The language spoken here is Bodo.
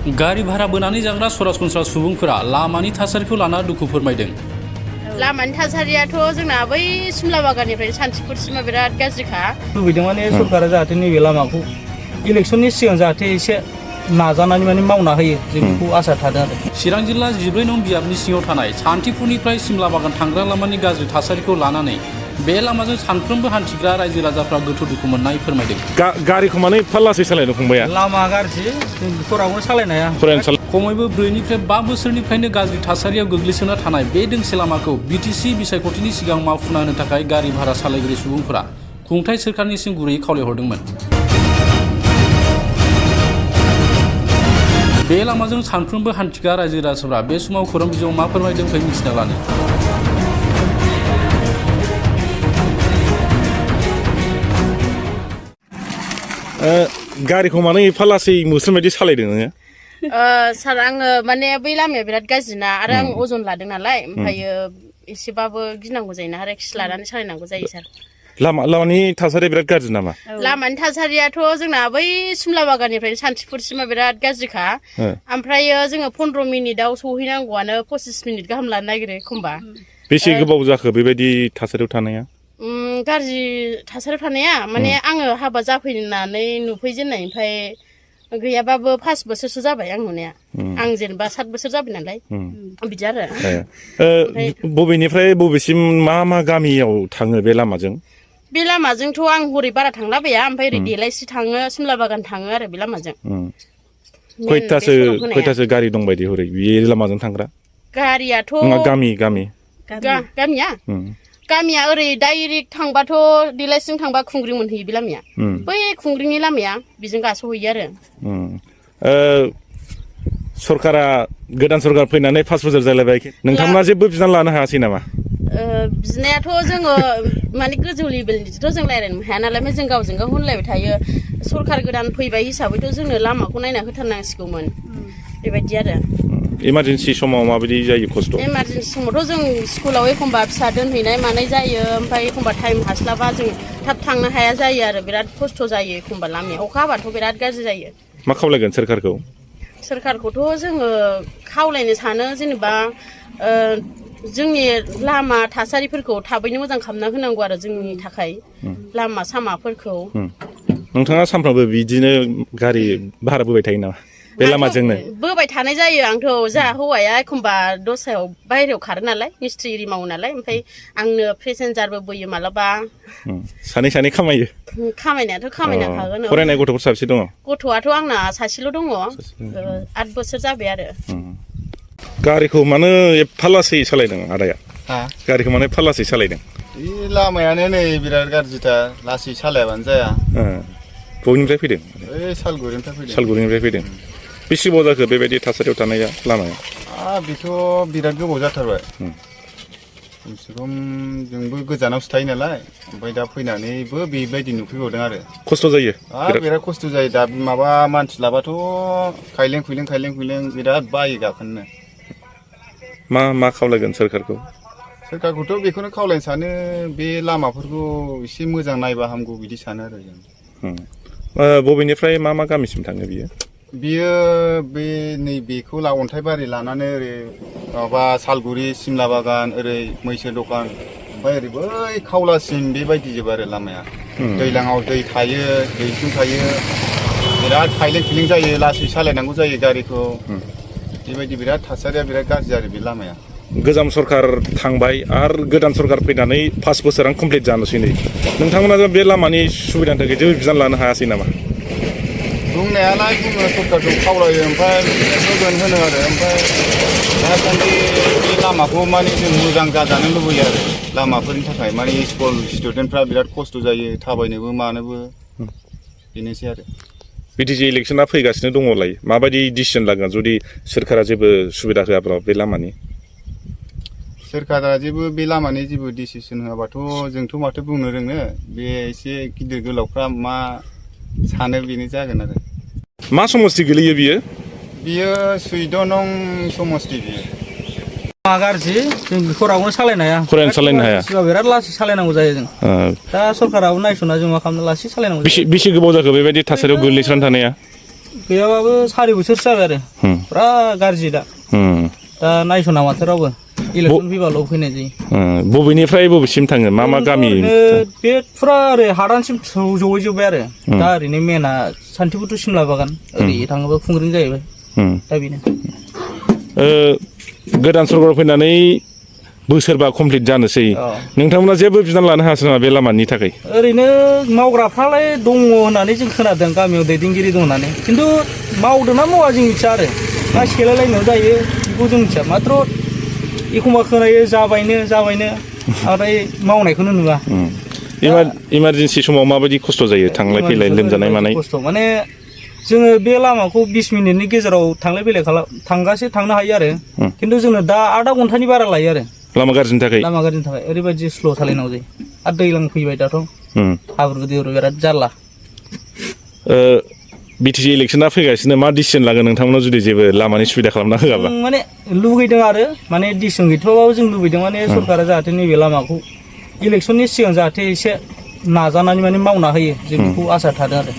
गारि भारा बोनानै जाग्रा सरासनस्रा सुबुंफोरा लामानि थासारिखौ लाना दुखु फोरमायदों। लामानि थासारियाथ' जोंना बै सिमला बागाननिफ्राय सान्थिफुरसिमा बिराद गाज्रिखा। लुबैदों माने सरकारा जाहाथे नैबे लामाखौ इलेक्सननि सिगां जाहाथे एसे नाजानानै माने मावना होयो जों बेखौ आसा थादों आरो। चिरां जिल्ला 14 नं बियाबनि सिङाव थानाय सान्थिफुरनिफ्राय सिमला बागान थांग्रा लामानि गाज्रि थासारिखौ लानानै बे लामाजों सानफ्रोमबो हान्थिग्रा रायजो राजाफ्रा गोथौ दुखु मोननाय फोरमायदों। गारिखौ माने एफा लासै सालायनो फंबाया? लामा गाज्रि जों खरावनो सालायनो हाया। खमैबो 4 निफ्राय 5 बोसोरनिफ्रायनो गाज्रि थासारियाव गोग्लैसोना थानाय बे दोंसे लामाखौ बिटिसि बिसायख'थिनि सिगां मावफुंना होनो थाखाय गारि भारा सालायगिरि सुबुंफोरा खुंथाय सोरखारनिसिम गुरैयै खावलायहरदोंमोन। बे लामाजों सानफ्रोमबो हान्थिग्रा रायजो राजाफ्रा बे समाव खौरां बिजोङाव मा फोरमायदों फै मिथिना लानो। गारिखौ माने एफा लासै मोस्रोम बायदि सालायदों नोङो? सार आङो माने बै लामाया बिराद गाज्रिना आरो आं अजन लादों नालाय ओमफ्रायो एसेबाबो गिनांगौ जायोना आरो खिस लानानै सालायनांगौ जायो सार। लामानि थासारिया बिराद गाज्रि नामा? लामानि थासारियाथ' जोंना बै सिमला बागाननिफ्राय सान्थिफुरसिमा बिराद गाज्रिखा। ओमफ्रायो जोङो 15 मिनिटआव सहैनांगौआनो 25 मिनिट गाहाम लानो नागिरो एखमबा। बेसे गोबाव जाखो बेबायदि थासारियाव थानाया? गाज्रि थासारियाव थानाया माने आङो हाबा जाफैनानै नुफैजेननायनिफ्राय गैयाबाबो 5 बोसोरसो जाबाय आं नुनाया। आं जेनेबा 7 बोसोर जाबाय नालाय बिदि आरो। बबेनिफ्राय बबेसिम मा गामियाव थाङो बे लामाजों? बे लामाजोंथ' आं हरै बारा थांलाबाया ओमफ्राय ओरै देलायस्रि थाङो सिमला बागान थाङो आरो बे लामाजों। खयथासो गारि दं बायदि हरै बे लामाजों थांग्रा? गारियाथ' गामिया ओरै डाइरेक्ट थांबाथ' देलायस्रिं थांबा खुंग्रिं मोनहैयो बे लामाया। बै खुंग्रिंनि लामाया बेजों गासोहैयो आरो। सरकारा गोदान सरकार फैनानै 5 बोसोर जालायबाय, नोंथांमोना जेबो बिनानै लानो हायासै नामा? बिनायाथ' जोङो माने गोजौ लेभेलनिथ' जों रायज्लायनो हाया नालाय ओमफ्राय जों गावजों गाव होनलायबाय थायो। सरकार गोदान फैबाय हिसाबैथ' जोंनो लामाखौ नायना होथारनांसिगौमोन बेबायदि आरो। इमारजेन्सि समाव माबायदि जायो खस्थ'? इमारजेन्सि समावथ' जों स्कुलाव एखमबा फिसा दोनहैनाय मानाय जायो ओमफ्राय एखमबा टाइम हास्लाबा जों थाब थांनो हाया जायो आरो बिराद खस्थ' जायो एखमबा लामाया। अखा हाबाथ' बिराद गाज्रि जायो। मा खावलायगोन सोरखारखौ? सोरखारखौथ' जोङो खावलायनो सानो जेनेबा जोंनि लामा थासारिफोरखौ थाबैनो मोजां खालामना होनांगौ आरो जोंनि थाखाय लामा सामाफोरखौ। नोंथाङा सानफ्रामबो बिदिनो गारि भारा बोबाय थायो नामा बे लामाजोंनो? बोबाय थानाय जायो आंथ'। जा हौवाया एखमबा दस्रायाव बाहेरायाव खारो नालाय मिस्ट्रि एरि मावो नालाय ओमफ्राय आंनो पेसेन्जारबो बोयो मालाबा। सानै खामायो? खामायनायाथ' खामायनांखागोन। फरायनाय गथ'फोर साबेसे दङ? गथ'आथ' आंना सासेल' दङ, 8 बोसोर जाबाय आरो। गारिखौ मानो एफा लासै सालायदों आदाया? गारिखौ मानो एफा लासै सालायदों? बे लामायानो नै बिराद गाज्रिथार, लासै सालायाबानो जाया। बबेनिफ्राय फैदों? सालगुरिनिफ्राय फैदों। बेसे गोबाव जाखो बेबायदि थासारियाव थानाया लामाया? बेथ' बिराद गोबाव जाथारबाय। खमसे खम जोंबो गोजानावसो थायो नालाय ओमफ्राय दा फैनानैबो बेबायदि नुफैबावदों आरो। खस्थ' जायो? बिराद खस्थ' जायो। दा माबा मानसि लाबाथ' खायलें खुइलें बिराद बायो गाखोनो। मा खावलायगोन सोरखारखौ? सोरखारखौथ' बेखौनो खावलायनो सानो, बे लामाफोरखौ एसे मोजां नायबा हामगौ बिदि सानो आरो जों। बबेनिफ्राय मा गामिसिम थाङो बियो? बियो बे नैबेखौ अन्थाइबारि लानानै ओरै माबा सालगुरि, सिमला बागान, ओरै मैसो दखान, ओमफ्राय ओरै बै खावलासिम बेबायदि जोब आरो लामाया। दैज्लाङाव दै थायो, दैसिम थायो, बिराद खायलें खुइलें जायो, लासै सालायनांगौ जायो गारिखौ। बेबायदि बिराद थासारिया बिराद गाज्रि आरो बे लामाया। गोजाम सरकार थांबाय आरो गोदान सरकार फैनानै 5 बोसोरानो कमप्लिट जानोसै नै। नोंथांमोना बे लामानि सुबिदानि थाखाय जेबो बिबान लानो हायासै नामा? बुंनायालाय बुङो, सरकारखौ खावलायो, ओमफ्राय होगोन होनो आरो। ओमफ्राय दासान्दि बे लामाखौ माने जों मोजां जाजानो लुबैयो आरो लामाफोरनि थाखाय। माने स्कुल स्टुडेन्टफ्रा बिराद खस्थ' जायो थाबायनोबो मानोबो, बेनोसै आरो। बिटिसि इलेक्सना फैगासिनो दङलाय, माबायदि डिसिसन लागोन जुदि सोरखारा जेबो सुबिदा होआब्ला बे लामानि? सोरखारा बे लामानि जेबो डिसिसन होआबाथ' जोंथ' माथो बुंनो रोंनो। बे एसे गिदिर गोलावफ्रा मा सानो बेनो जागोन आरो। मा समस्ति गोलैयो बियो? 14 नं समस्ति बियो। लामा गाज्रि जों खरावनो सालायनो हाया। बिराद लासै सालायनांगौ जायो जों। दा सरकाराबो नायस'ना जों मा खालामनो, लासै सालायनांगौ जायो। बेसे गोबाव जाखो बेबायदि थासारियाव गोग्लैसोनानै थानाया? गैयाबाबो 4 बोसोरसो जाबाय आरो फुरा गाज्रि दा नायस'ना माथो रावबो इलेक्सन फैबाल' फैनाय जायो बबेनिफ्राय बबेसिम थाङो मा गामि बे फुरा ओरै हादानसिम जौहैजोब्बाय आरो दा ओरैनो मेना सान्थिपुर सिमला बागान ओरै थाङोबा खुंग्रिं जाहैबाय दा बेनो गोदान सरकार फैनानै बोसोरबा कमप्लिट जानोसै नोंथांमोना जेबो बिबान लानो हायासै नामा बे लामानि थाखाय ओरैनो मावग्राफ्रालाय दङ होननानै जों खोनादों गामियाव दैदेनगिरि दं होननानै खिन्थु मावदोंना मावा जों मिथिया आरो मा सेलायलायनायाव जायो बेखौ जों मिथिया माथ्र एखमबा खोनायो जाबायनो ओमफ्राय मावनायखौनो नुवा इमारजेन्सि समाव माबायदि खस्थ' जायो थांलाय फैलाय लोमजानाय मानाय खस्थ' माने जोङो बे लामाखौ 20 मिनिटनि गेजेराव थांलाय फैलाय थांनो हायो आरो खिन्थु जोंनो दा आधा घन्टानि बारा लायो आरो लामा गाज्रिनि थाखाय ओरैबायदि स्ल' सालायनांगौ जायो आरो दैज्लां फैबाय दाथ' हाब्रु दैब्रु बिराद जारला बिटिसि इलेक्सना फैगासिनो मा डिसिसन लागोन नोंथांमोना जुदि जेबो लामानि सुबिदा खालामना होआबा माने लुगैदों आरो माने डिसिसन गैथ'वाबाबो जों लुगैदों माने सरकारा जाहाथे नैबे लामाखौ इलेक्सननि सिगां जाहाथे एसे नाजानानै माने मावना होयो जों बेखौ आसा थादों आरो